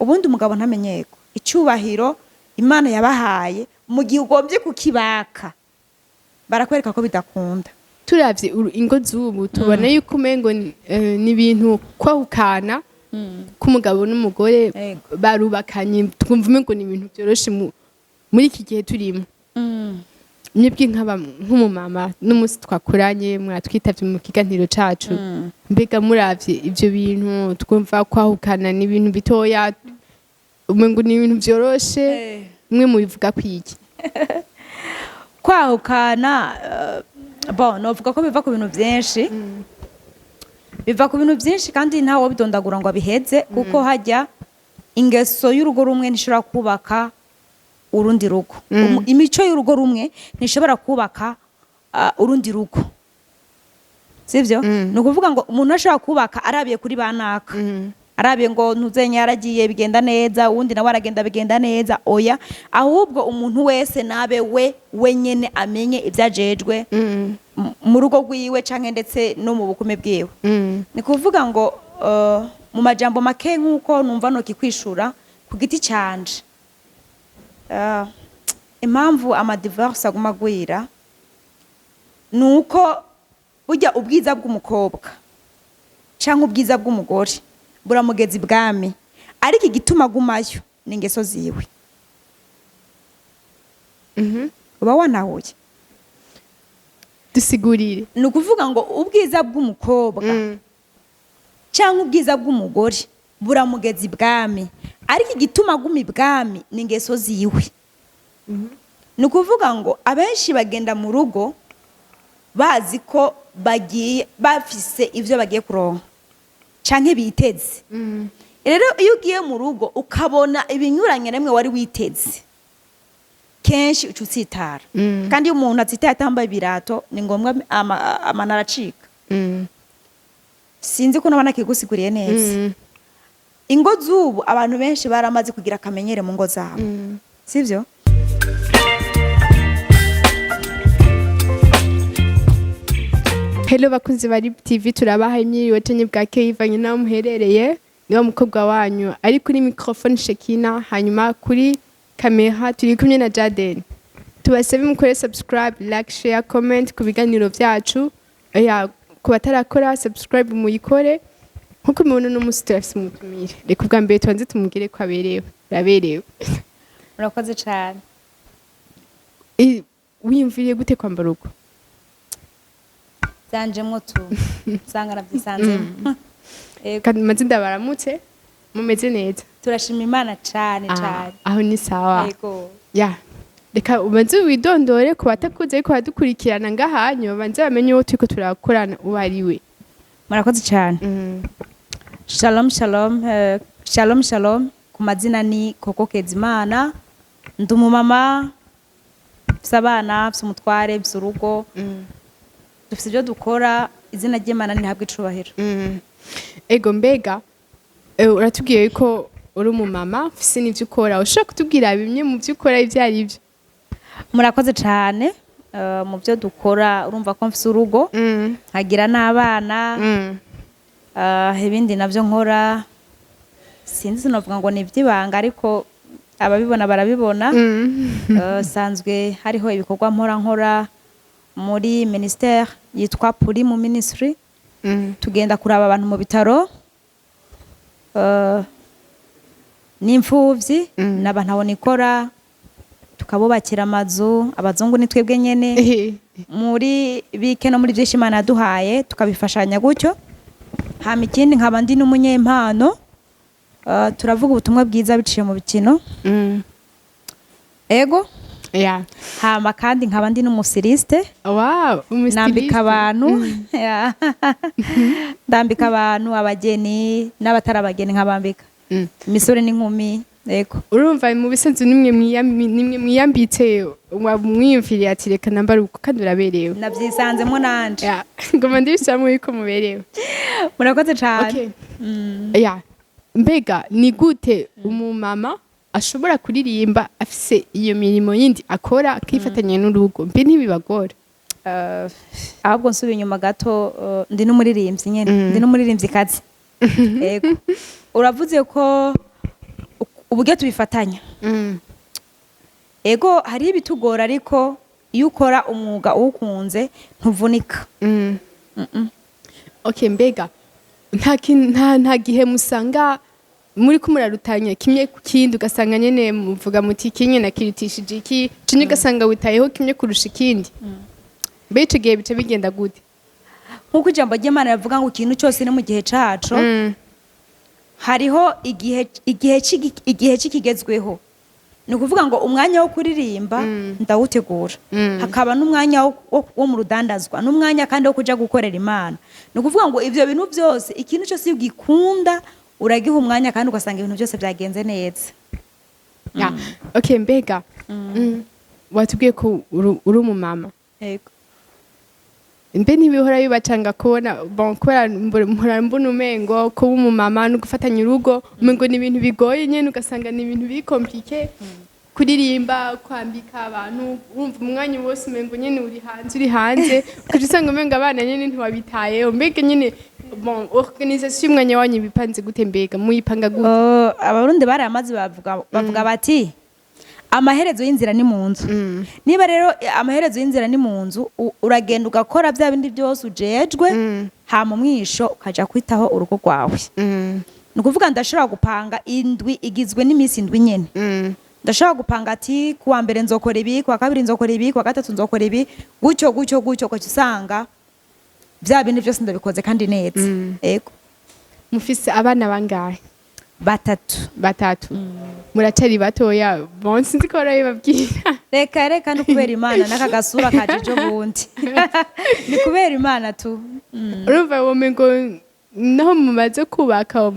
Ubundi umugabo ntamenyerwa icyubahiro Imana yabahaye. Mu gihe ugombye kukibaka, barakwereka ko bidakunda. Turavye ingo z'ubu, tubona yuko umengo ni ibintu kwahukana k'umugabo n'umugore barubakanye, twumva umengo ni ibintu byoroshe muri iki gihe turimo. Mwebwe nk'aba nk'umumama, n'umunsi twakoranye mwatwitavye mu kiganiro cacu, mbega muravye ivyo bintu, twumva kwahukana ni ibintu bitoya, umengo ni ibintu vyoroshe, mwe mubivuga kwiki? Kwahukana, bon, novuga ko biva ku bintu byinshi, biva ku bintu byinshi, kandi ntawe bidondagura ngo abiheze, kuko hajya ingeso y'urugo rumwe ntishobora kubaka urundi rugo. Imico y'urugo rumwe ntishobora kubaka urundi rugo, sivyo? Ni ukuvuga ngo umuntu ashobora kubaka arabiye kuri banaka, arabiye ngo ntuzenya yaragiye bigenda neza, uwundi nawe aragenda bigenda neza. Oya, ahubwo umuntu wese nabe we wenyene amenye ibyo ajejwe mu rugo rwiwe canke ndetse no mu bukumi bwiwe. Ni kuvuga ngo mu majambo make, nk'uko numva nokikwishura ku giti canje, impamvu amadivorce aguma agwira ni uko burya ubwiza bw'umukobwa canke ubwiza bw'umugore buramugeza ibwami, ariko igituma agumayo ni ingeso ziwe. Uba wanahuye? Dusigurire. Ni ukuvuga ngo ubwiza bw'umukobwa cyangwa ubwiza bw'umugore buramugeza ibwami, ariko igituma aguma ibwami ni ingeso ziwe. Ni ukuvuga ngo abenshi bagenda mu rugo bazi ko bagiye bafise ibyo bagiye kuronka canke biteze. Rero iyo ugiye mu rugo ukabona ibinyuranye namwe wari witeze, kenshi uca utsitara. Kandi iyo umuntu atsitaye atambaye ibirato, ni ngombwa amano aracika. Sinzi ko nabona kigusiguriye neza. Ingo z'ubu, abantu benshi baramaze kugira akamenyere mu ngo zabo, sivyo? Hello bakunzi ba RIB TV, turabaha imyiriwe canke bwakeye ivanye n'aho muherereye. Niwo mukobwa wanyu ari kuri microphone Shekina, hanyuma kuri kamera turi kumwe na Jaden. Tubasabe mukore subscribe, like, share, comment ku biganiro vyacu. Ya, ku batarakora subscribe muyikore. Nkuko mubona, uno munsi turafise umutumire. Reka ubwa mbere tubanze tumubwire ko aberewe. Uraberewe. Murakoze cane. Wiyumviriye gute kwambara uko? Byanjemwo tu, usanga nabyisanzemo. Ego. Kandi maze ndabaramutse, mumeze neza? Turashima Imana cane cane. Aho ni sawa. Ego. Ya, reka ubanze widondore ku batakuzi ariko badukurikirana ngahanyu, babanze bamenye uwo turiko turakorana uwo ari we. Murakoze cane. Shalom shalom, shalom shalom. Ku mazina ni Koko Kezimana, ndi umumama, mfise abana, mfise umutware, mfise urugo, dufise ibyo dukora. Izina ry'Imana ntihabwe icubahiro. Ego, mbega uratubwiye ko uri umumama ufise n'ivyo ukora. Ushobora kutubwira bimwe mu vyo ukora ivyo ari vyo? Murakoze cane. Mu byo dukora, urumva ko mfise urugo, nkagira n'abana. Ibindi navyo nkora, sinzi, sinovuga ngo ni iby'ibanga, ariko ababibona barabibona. Sanzwe hariho ibikorwa mpora nkora muri ministère yitwa Purimu Ministry. Tugenda kuraba abantu mu bitaro n'imfuvyi n'abantu abo nikora, tukabubakira amazu. Abazungu ni twebwe nyene, muri bike no muri byinshi Imana yaduhaye tukabifashanya gutyo. Hama ikindi, nkaba ndi n'umunyempano. Turavuga ubutumwa bwiza biciye mu bikino. Ego. Hama kandi nkaba ndi n'umustyliste. Wow, umustyliste. Nambika abantu. Ya. Ndambika abantu, abageni n'abatari abageni nkabambika, imisore n'inkumi. Ego. Urumva mu bisanzwe nimwe mwiyambitse, mwiyumviriye ati reka nambare uko, kandi uraberewe. Navyisanzemo nanje. Ya, ngoma ndibisubiramo yuko muberewe. Murakoze cane. Okay. Ya, mbega ni gute umumama ashobora kuririmba afise iyo mirimo yindi akora, akifatanya n'urugo? Mbe ntibibagora? Ahubwo nsubiye inyuma gato, ndi n'umuririmbyi nyene, ndi n'umuririmvyikazi. Ego, uravuze ko Uburyo tubifatanya, ego, hariho ibitugora, ariko iyo ukora umwuga uwukunze ntuvunika. Okay, mbega nta gihe musanga muri ko murarutanya kimwe ku kindi, ugasanga nyene muvuga muti kimwe nakirutishije iki, cinye ugasanga witayeho kimwe kurusha ikindi? Mbe ico gihe bica bigenda gute? Nk'uko ijambo ry'Imana rivuga ngo ikintu cyose ni mu gihe caco. Hariho igihe c'ikigezweho. Ni ukuvuga ngo umwanya wo kuririmba ndawutegura, hakaba n'umwanya wo mu rudandazwa, n'umwanya kandi wo kuja gukorera Imana. Ni ukuvuga ngo ivyo bintu byose, ikintu cyose iyo ugikunda uragiha umwanya kandi ugasanga ibintu byose byagenze neza. Ya. Okay, mbega watubwiye ko uri umumama. Yego. Mbe ntibihora bibacanga kubona, bon, kubera mpora mbona umengo kuba umumama no gufatanya urugo umengo ni ibintu bigoye nyene, ugasanga ni ibintu biri compliqué, kuririmba, kwambika abantu, urumva umwanya wose umengo nyene uri hanze, ukaca usanga umengo abana nyene ntiwabitayeho. Mbega nyene, bon, organisation y'umwanya wanyu bipanze gute? Mbega muyipanga gute? Abarundi barayamaze, bavuga bati amaherezo y'inzira ni mu nzu. Niba rero amaherezo y'inzira ni mu nzu, uragenda ugakora bya bindi byose ujejwe, hama umwisho ukaja kwitaho urugo rwawe. Ni ukuvuga ndashobora gupanga indwi igizwe n'iminsi 7 nyene. Ndashobora gupanga ati kuwa mbere nzokora ibi, kuwa kabiri nzokora ibi, kuwa gatatu nzokora ibi, gutyo gutyo gutyo, ugaca usanga bya bindi byose ndabikoze kandi neza. Ego. Mufise abana bangahe? Batatu. Batatu. Muracari batoya, bon, sinzi ko barabibabwira. Reka reka, ni kubera Imana n'aka gasura kaje ejo bundi, ni kubera Imana tu. Urumva womengo naho mumaze kubaka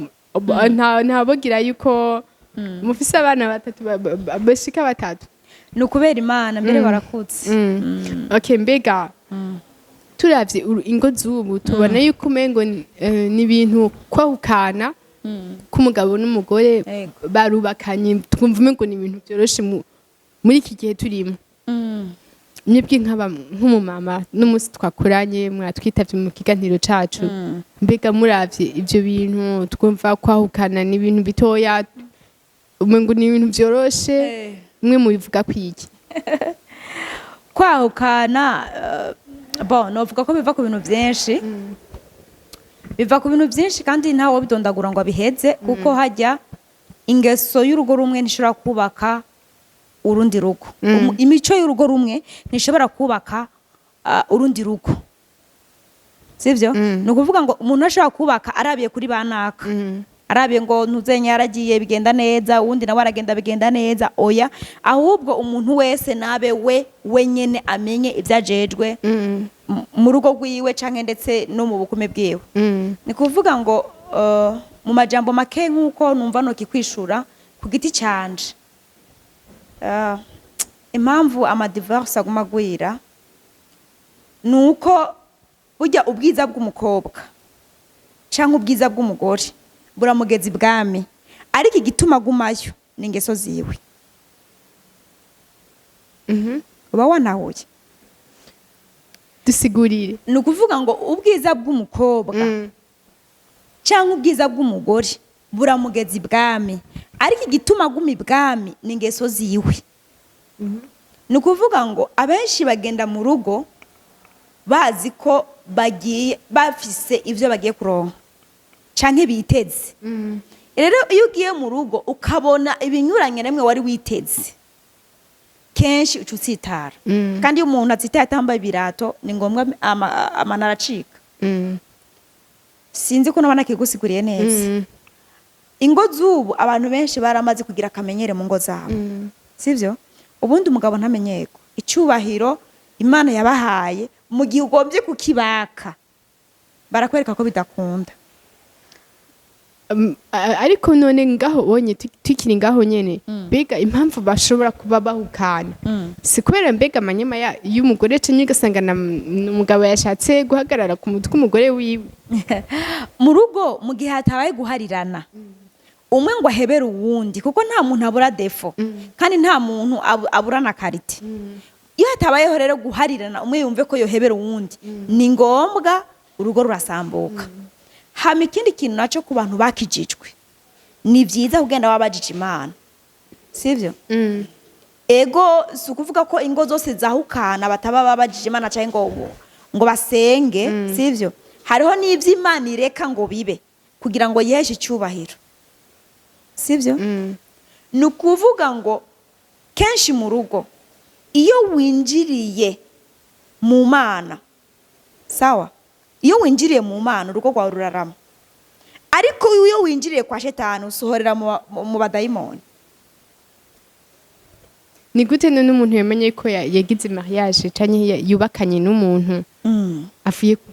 ntabogira yuko mufise abana batatu, bashika batatu. Ni ukubera Imana, mbere barakutse. Okay, mbega turavye ingo z'ubu tubona yuko umengo ni ibintu kwahukana k'umugabo n'umugore barubakanye, twumva umengo ni ibintu byoroshe muri iki gihe turimo. Mwebwe nk'umumama, n'umunsi twakoranye mwatwitavye mu kiganiro cacu, mbega muravye ivyo bintu twumva kwahukana ni ibintu bitoya, umengo ni ibintu vyoroshe, mwe mubivuga kwiki? Kwahukana, bon, novuga ko biva ku bintu byinshi, biva ku bintu byinshi kandi ntawe bidondagura ngo abiheze, kuko hajya ingeso y'urugo rumwe ntishobora kubaka urundi rugo. Imico y'urugo rumwe ntishobora kubaka urundi rugo, sibyo? Ni ukuvuga ngo umuntu ashobora kubaka arabiye kuri banaka, arabiye ngo ntuzenya yaragiye bigenda neza, uwundi nawe aragenda bigenda neza. Oya, ahubwo umuntu wese nabe we wenyene amenye ibyo ajejwe mu rugo rwiwe canke ndetse no mu bukumi bwiwe. Ni kuvuga ngo mu majambo make, nk'uko numva nokikwishura ku giti canje, impamvu amadivorce aguma agwira ni uko burya ubwiza bw'umukobwa canke ubwiza bw'umugore buramugeza ibwami, ariko igituma agumayo ni ingeso ziwe. Uba wanahuye? Dusigurire. Ni ukuvuga ngo ubwiza bw'umukobwa cyangwa ubwiza bw'umugore buramugeza ibwami, ariko igituma aguma ibwami ni ingeso ziwe. Ni ukuvuga ngo abenshi bagenda mu rugo bazi ko bagiye bafise ibyo bagiye kuronka canke biteze. Rero iyo ugiye mu rugo ukabona ibinyuranye namwe wari witeze, kenshi uca utsitara. Kandi iyo umuntu atsitaye atambaye ibirato, ni ngombwa amano aracika. Sinzi ko nabona kigusiguriye neza. Ingo z'ubu, abantu benshi baramaze kugira akamenyere mu ngo zabo, sivyo? Ubundi umugabo ntamenyerwa icyubahiro Imana yabahaye. Mu gihe ugombye kukibaka, barakwereka ko bidakunda. Ariko none ngaho bonye tukiri ngaho nyene, mbega impamvu bashobora kuba bahukana si kubera mbega amanyama y'umugore, canke ugasanga umugabo yashatse guhagarara ku mutwe umugore wiwe? Mu rugo, mu gihe hatabaye guharirana, umwe ngo ahebere uwundi, kuko nta muntu abura défaut kandi nta muntu abura na qualité. Iyo hatabayeho rero guharirana, umwe yumve ko yohebera uwundi, ni ngombwa urugo rurasambuka. Hama ikindi kintu naco, ku bantu bakijijwe, ni vyiza kugenda wabajije Imana. Sivyo? Ego, si ukuvuga ko ingo zose zahukana bataba babajije Imana cyangwa ngo basenge, sivyo? Hariho n'ivyo Imana ireka ngo bibe kugira ngo yiheshe icyubahiro, sivyo? Ni ukuvuga ngo kenshi mu rugo, iyo winjiriye mu Mana, sawa, iyo winjiriye mu Mana urugo rwawe rurarama, ariko iyo winjiriye kwa Shetani usohorera mu badayimoni. Ni gute none umuntu yamenye ko yagize mariage canke yubakanye n'umuntu avuye ku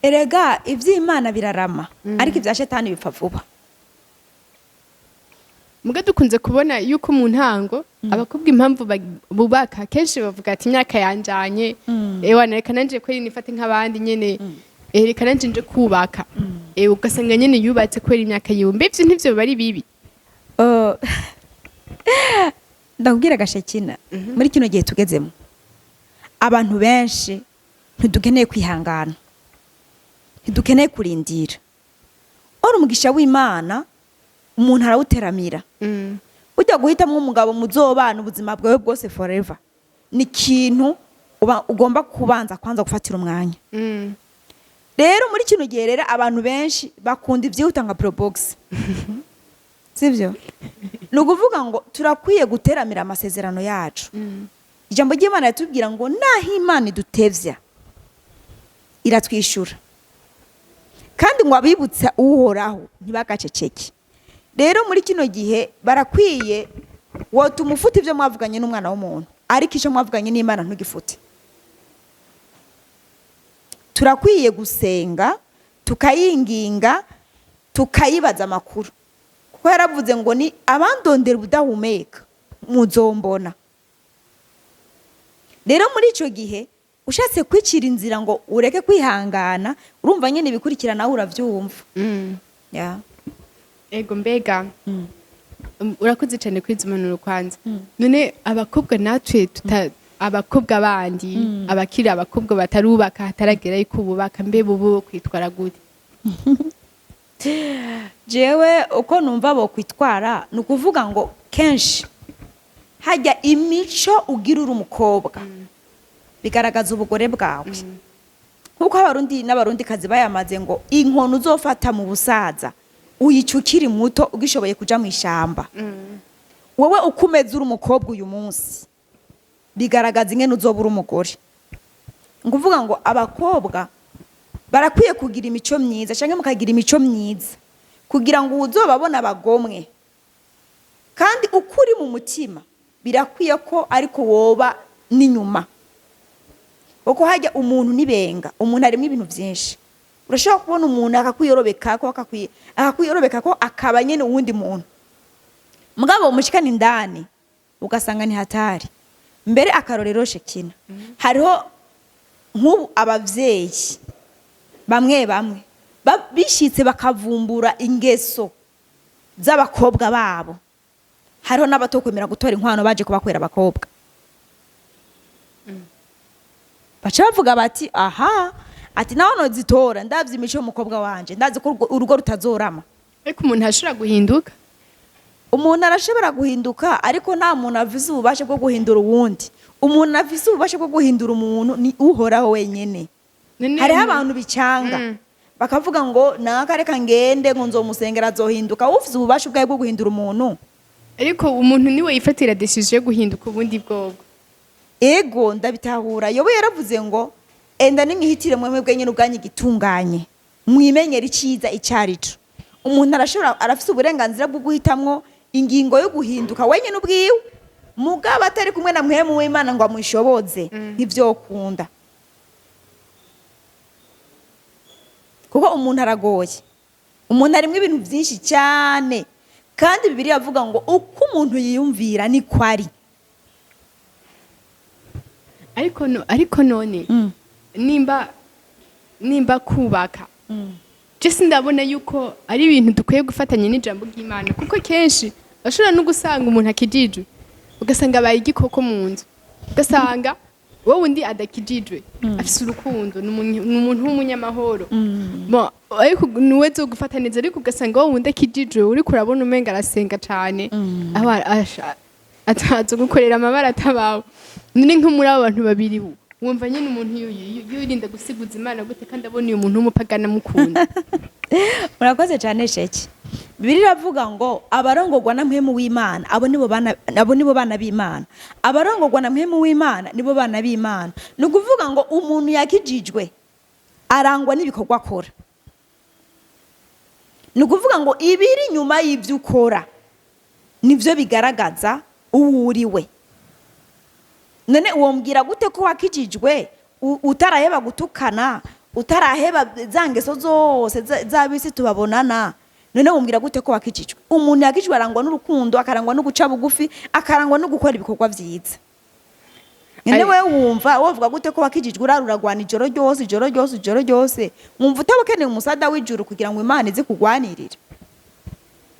Erega iby'Imana birarama, ariko ibya Shetani bipfa vuba. Muga dukunze kubona yuko mu ntango abakobwa impamvu bubaka kenshi bavuga ati: "Imyaka yanjanye, ewa reka nanje kweri nifate nk'abandi nyene, reka nanje nje kubaka." Ugasanga nyene yubatse kubera imyaka yiwe. Mbe ivyo ntivyo biba ari bibi? Ndakubwira agashekina, muri kino gihe tugezemo abantu benshi ntidukeneye kwihangana, ntidukeneye kurindira. Ora umugisha w'Imana umuntu arawuteramira. Ujya guhitamwo umugabo muzobana ubuzima bwawe bwose forever ni ikintu uba ugomba kubanza kwanza gufatira umwanya. Rero muri kino gihe rero abantu benshi bakunda ibyihuta nka probox, sibyo? Ni ukuvuga ngo turakwiye guteramira amasezerano yacu. Ijambo ry'Imana ritubwira ngo naho Imana idutevya iratwishyura, kandi ngo abibutsa Uhoraho ntibagaceceke. Rero muri kino gihe barakwiye wotuma ufute ibyo mwavuganye n'umwana w'umuntu, ariko icyo mwavuganye n'Imana ntugifute. Turakwiye gusenga, tukayinginga, tukayibaza amakuru, kuko yaravuze ngo ni abandondera ubudahumeka muzombona. Rero muri icyo gihe ushatse kwicira inzira ngo ureke kwihangana, urumva nyine ibikurikira nawe urabyumva. Yeah. Ego, mbega urakoze cyane kuri izo mpanuro. Kwanza none abakobwa natwe tuta abakobwa bandi, abakiri abakobwa batarubaka, hataragera yuko bubaka, mbe bubu kwitwara gute? Jewe uko numva bokwitwara ni ukuvuga ngo kenshi hajya imico ugira uri umukobwa bigaragaza ubugore bwawe, nk'uko Abarundi n'Abarundikazi bayamaze ngo inkoni uzofata mu busaza uyica ukiri muto ugishoboye kuja mu ishamba. Wowe uko umeze uri umukobwa uyu munsi bigaragaza ingene uzoba uri umugore. Ni ukuvuga ngo abakobwa barakwiye kugira imico myiza cyangwa mukagira imico myiza kugira ngo uzobabona bagomwe. Kandi uko uri mu mutima birakwiye ko ariko woba n'inyuma, kuko hajya umuntu nibenga, umuntu harimo ibintu byinshi. Urashobora kubona umuntu akakwiyorobeka ko akakwiyorobeka ko akaba nyene uwundi muntu, mugabo mushikana indani ugasanga ni hatari. Mbere akarorero shekina, hariho nk'ubu abavyeyi bamwe bamwe bishitse bakavumbura ingeso z'abakobwa babo, hariho n'abatokwemera gutora inkwano baje kubakwera abakobwa. Baca bavuga bati: "Aha," ati, "naho nozitora ndavye imico y'umukobwa wanje, ndazi ko urugo rutazorama." Ariko umuntu ashobora guhinduka. Umuntu arashobora guhinduka, ariko nta muntu afise ububasha bwo guhindura uwundi. Umuntu afise ububasha bwo guhindura umuntu ni Uhoraho wenyene. Hariho abantu bicanga bakavuga ngo naka reka ngende ngo nzomusengera azohinduka. Ufise ububasha ubwawe bwo guhindura umuntu? Ariko umuntu niwe yifatira décision yo guhinduka ubundi bwobwo. Ego, ndabitahura. Yobo yaravuze ngo enda nimwihitire mwemwe bwenyene ubwanyu igitunganye, mwimenyere iciza icarico. Umuntu arashobora, arafise uburenganzira bwo guhitamwo ingingo yo guhinduka wenyene ubwiwe, mugabo atari kumwe na Mpwemu w'Imana ngo amushoboze ntivyokunda, kuko umuntu aragoye, umuntu arimwo ibintu byinshi cyane. Kandi Bibiliya avuga ngo uko umuntu yiyumvira niko ari. Ariko no, ariko none nimba kubaka, je sindabona yuko ari ibintu dukwiye gufatanya n'ijambo ry'Imana, kuko kenshi bashobora no gusanga umuntu akijijwe ugasanga abaye igikoko mu nzu, ugasanga Wowe undi adakijijwe afise urukundo, ni umuntu w'umunyamahoro. Bon, ariko niwe zo gufata neza, ariko ugasanga wowe wundi akijijwe, uriko urabona umenga arasenga cane, aho ataza gukorera amabara atabaho. None nko muri abo bantu babiri, wumva nyine umuntu yorinda gusiguza Imana gute kandi abona uyu muntu w'umupagani amukunda? Murakoze cyane. Sheke, Bibiliya iravuga ngo abarongorwa na Mpwemu w'Imana, abo nibo bana b'Imana. Abarongorwa na Mpwemu w'Imana nibo bana b'Imana. Ni ukuvuga ngo umuntu yakijijwe arangwa n'ibikorwa akora. Ni ukuvuga ngo ibiri inyuma y'ibyo ukora nibyo bigaragaza uwo uriwe. None uwo mbwira gute ko wakijijwe utaraheba gutukana, utaraheba za ngeso zose z'abisi tubabonana? None wumbwira gute ko wakijijwe? Umuntu yakijijwe arangwa n'urukundo, akarangwa no guca bugufi, akarangwa no gukora ibikorwa vyiza. None wewe wumva wovuga gute ko wakijijwe urara uragwana ijoro ryose, ijoro ryose, ijoro ryose? Wumva utaba ukeneye umusada w'ijuru kugira ngo Imana ize kugwanirira?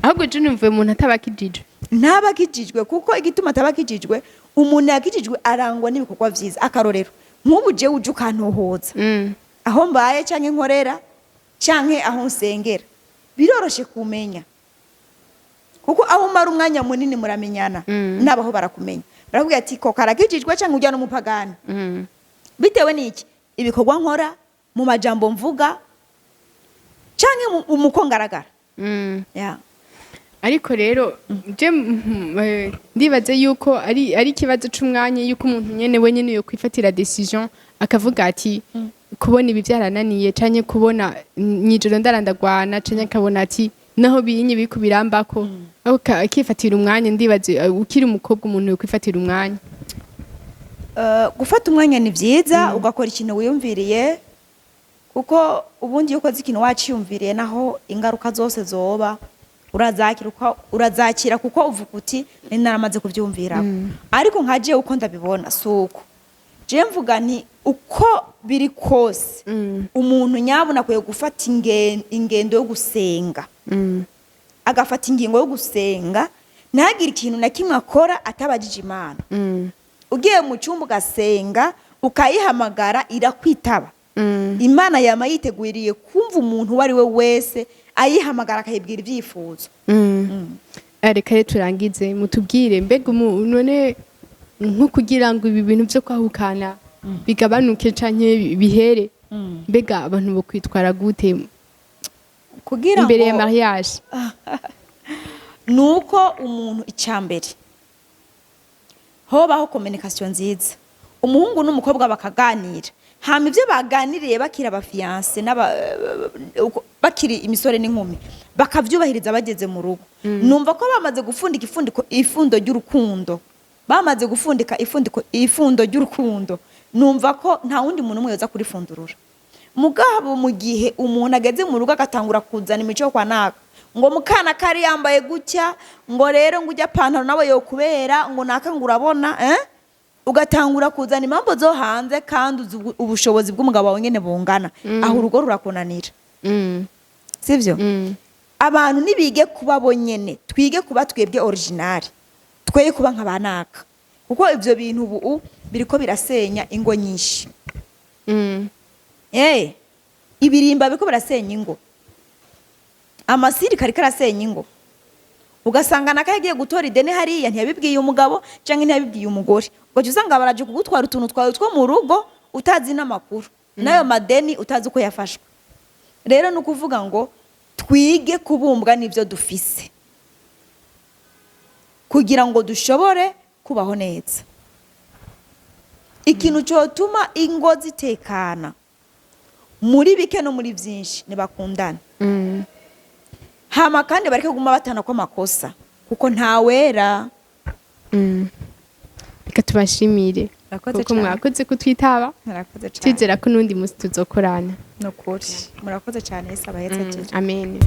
Ahubwo je numva umuntu ataba akijijwe. Ntaba akijijwe, kuko igituma ataba akijijwe, umuntu yakijijwe arangwa n'ibikorwa vyiza. Akarorero, nk'ubu jewe uje ukantohoza aho mbaye canke nkorera canke aho nsengera, biroroshe kumenya, kuko aho umara umwanya munini muramenyana. N'abaho barakumenya, barakubwira ati ko karakijijwe canke ujya n'umupagani. Bitewe n'iki? Ibikorwa nkora, mu majambo mvuga canke muko ngaragara. Yeah. Ariko rero je ndibaze yuko ari ikibazo c'umwanya, yuko umuntu nyene we nyene yo kwifatira décision, akavuga ati kubona ibi byarananiye, canke kubona mw'ijoro ndarandagwana, canke akabona ati naho binye biriko birambako, akifatira umwanya. Ndibaze ukiri umukobwa, umuntu yo kwifatira umwanya. Gufata umwanya ni byiza, ugakora ikintu wiyumviriye, kuko ubundi iyo ukoze ikintu waciyumviriye, naho ingaruka zose zoba urazakira, urazakira, kuko uvuga uti nari naramaze kubyumvira. Ariko nka jewe uko ndabibona, si uko jewe mvuga nti uko biri kose, umuntu nyabuna akwiye gufata ingendo yo gusenga, agafata ingingo yo gusenga, ntagire ikintu na kimwe akora atabajije Imana. Ugiye mu cyumba ugasenga, ukayihamagara, irakwitaba. Imana yama yiteguriye kumva umuntu uwo ari we wese ayihamagara, akayibwira ibyifuzo. Reka rero turangize, mutubwire mbega none nko kugira ngo ibi bintu byo kwahukana bigabanuke canke bihere, mbega abantu bo kwitwara gute kugira imbere ya ngo mariage? Nuko umuntu, icya mbere, hobaho communication nziza, umuhungu n'umukobwa bakaganira, hama ibyo baganiriye bakiri aba fiancés bakiri imisore n'inkumi, bakavyubahiriza bageze mu rugo. Numva ko bamaze gufundika ifundiko ifundo ry'urukundo, bamaze gufundika ifundiko ifundo ry'urukundo, numva ko nta wundi muntu umwe yoza kurifundurura. Mugabo mu gihe umuntu ageze mu rugo agatangura kuzana imico yo kwa naka, ngo mukana kari yambaye gutya, ngo rero ngo ujya pantaro nawe yokubera, ngo naka, ngo urabona, ugatangura kuzana impamvu zo hanze, kandi uzi ubushobozi bw'umugabo wawe nyene bungana, aho urugo rurakunanira. Sivyo? Abantu nibige kuba bo nyene, twige kuba twebwe original, tweye kuba nka banaka, kuko ivyo bintu ubu biriko birasenya ingo nyinshi. Ibirimba biriko birasenya ingo, amasirika ariko arasenya ingo. Ugasanga naka yagiye gutora ideni hariya, ntiyabibwiye umugabo cyangwa ntiyabibwiye umugore, ugaca usanga baraje kugutwara utuntu twawe two mu rugo, utazi n'amakuru n'ayo madeni, utazi uko yafashwe. Rero ni ukuvuga ngo twige kubumbwa n'ibyo dufise kugira ngo dushobore kubaho neza. Ikintu cyotuma ingo zitekana muri bike no muri byinshi, ntibakundana. Hama kandi bareke kuguma batana kw'amakosa, kuko ntawera. Reka tubashimire Murakoze kuko cane. mwakoze kutwitaba. Murakoze cyane. Twizera ko n'undi munsi tuzokorana. Nukuri murakoze cyane. Yesu abahetse. Amen.